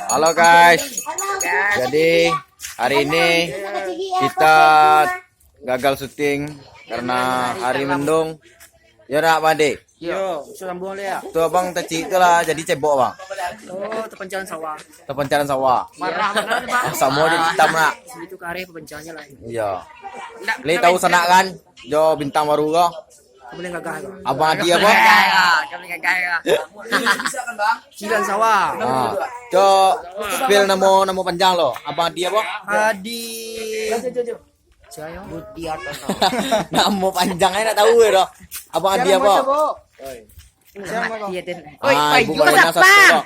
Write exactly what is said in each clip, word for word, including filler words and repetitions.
Halo guys. Jadi hari ini kita gagal syuting karena hari mendung. Ya nak, Bang Dik? Yo, bisa sambung lah ya. Tu abang tacik tu lah jadi cebok, Bang. Oh, terpencaran sawah. Terpencaran sawah. Marah banget, Bang. Ah, sama je hitam nak. Segitu kareh pepencarannya lah. Iya. Boleh tahu sanak kan? Jo bintang baru ko. Kamu boleh gagah ko. Abang Adi apa? Gagah ko, kamu boleh gagah ko. Cilan sawah. Ah. Jo spill namo, namo panjang lo. Abang Adi apa? Adi. Budi atau Namo panjang aja nak tahu ya doh. Abang Adi apa? Oi. Siapa kau? Iya, Den. Oi, ah, Pak, ibu Yu, Mayana satu sapam. Doh.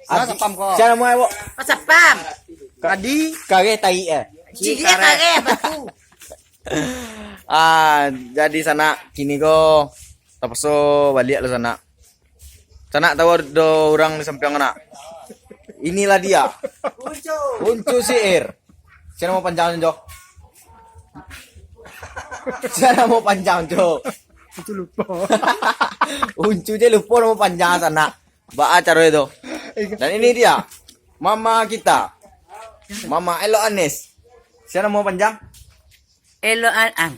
Adi, siapa nama ibu? Pak Sapam. Adi. Kareh tarik eh. Cik dia kareh batu. Ah, jadi sanak kini ko tapaso baliak lah sanak. Sanak tahu ado urang di sampiang nak. Inilah dia. Uncu Syair. Siapa nama panjang jo? Siapa nama panjang jo? Itu lupa. Uncu je lupa nama panjang sanak. Baa caro itu. Dan ini dia. Mama kita. Mama Elo Anis. Siapa nama panjang? Elo An-, ah.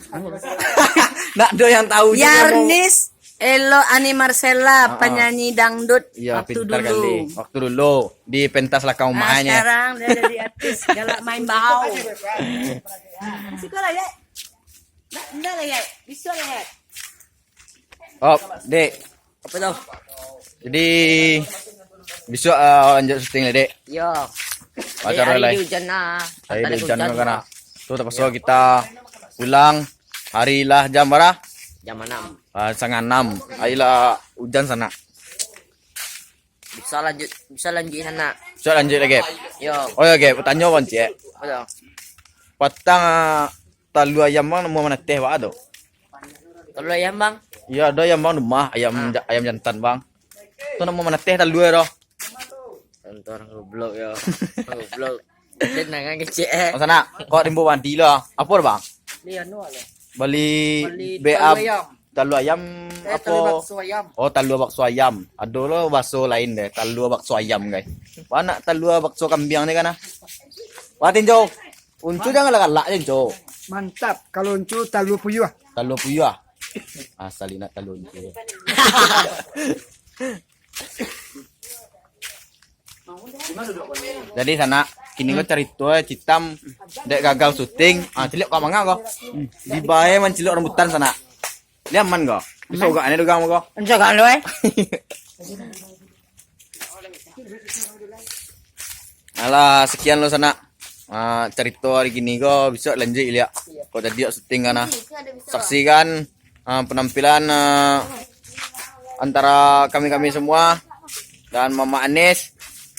Nak do yang tahu je ngomong. Yarnis, Elo Ani Marcella, ah, ah, penyanyi dangdut. Iya, waktu pintar dulu. Kali. Waktu dulu di pentas belakang rumahnya. Ah, sekarang dia jadi artis, galak main bahau. Suka lah ya. Nak, enggak lah ya. Bisa lah ya. Oh, Dek. Apa tu? Jadi, besok, ah, lanjut syuting lah, Dek. Yo. Acara hari lai. Hari hujan lah. Hari hujan kan, ah. Tu terpaksa kita pulang. Hari lah jam bara? Jam anam. Ah, setengah anam. Hari lah hujan sanak. Bisa lanjut, bisa lanjut sanak. Bisa lanjut lagi? Yo. Oh ya, Gek, bertanya bang, Cek. Apa tu? Patang, ah, talua ayam bang, namo manateh, baa tu? Talua ayam, Bang? Iyo, ado ayam bang rumah, ayam, ah, ja-, ayam jantan, Bang. Tu namo manateh talua tu. Contoh orang goblok yo. Orang goblok. Den nangan kecek eh. Masa nak, kok rimbo mandi lah. Apa tu, Bang? Beli anu lah. Beli, beli B A talua ayam. Talua ayam eh, apa? Talua bakso ayam. Oh, talua bakso ayam. Ado lo bakso lain deh, talua bakso ayam, guys. Mana talua bakso kambiang ni kan ah? Wah, tinjau. Uncu jangan galak-galak je, Uncu. Mantap. Kalau Uncu talua puyuah. Talua puyuah. Asal nak talua Uncu. Jadi sanak, kini ko carito eh, Citam dek gagal syuting. Ah, ciliak kau manga ko. Dibae mancilok rambutan sanak. Liaman ko. Bisa ugak ni dugang ko. Bisa gak lo eh. Alah, sekian lo sanak. Ah, carito hari kini ko, besok lanjut liak. Ko tadi syuting kan ah. Saksikan, ah, penampilan, ah, antara kami-kami semua dan Mama Anis,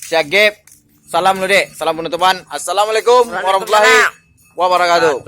Syagib. Salam lo dek, salam penutupan. Assalamualaikum warahmatullahi wabarakatuh.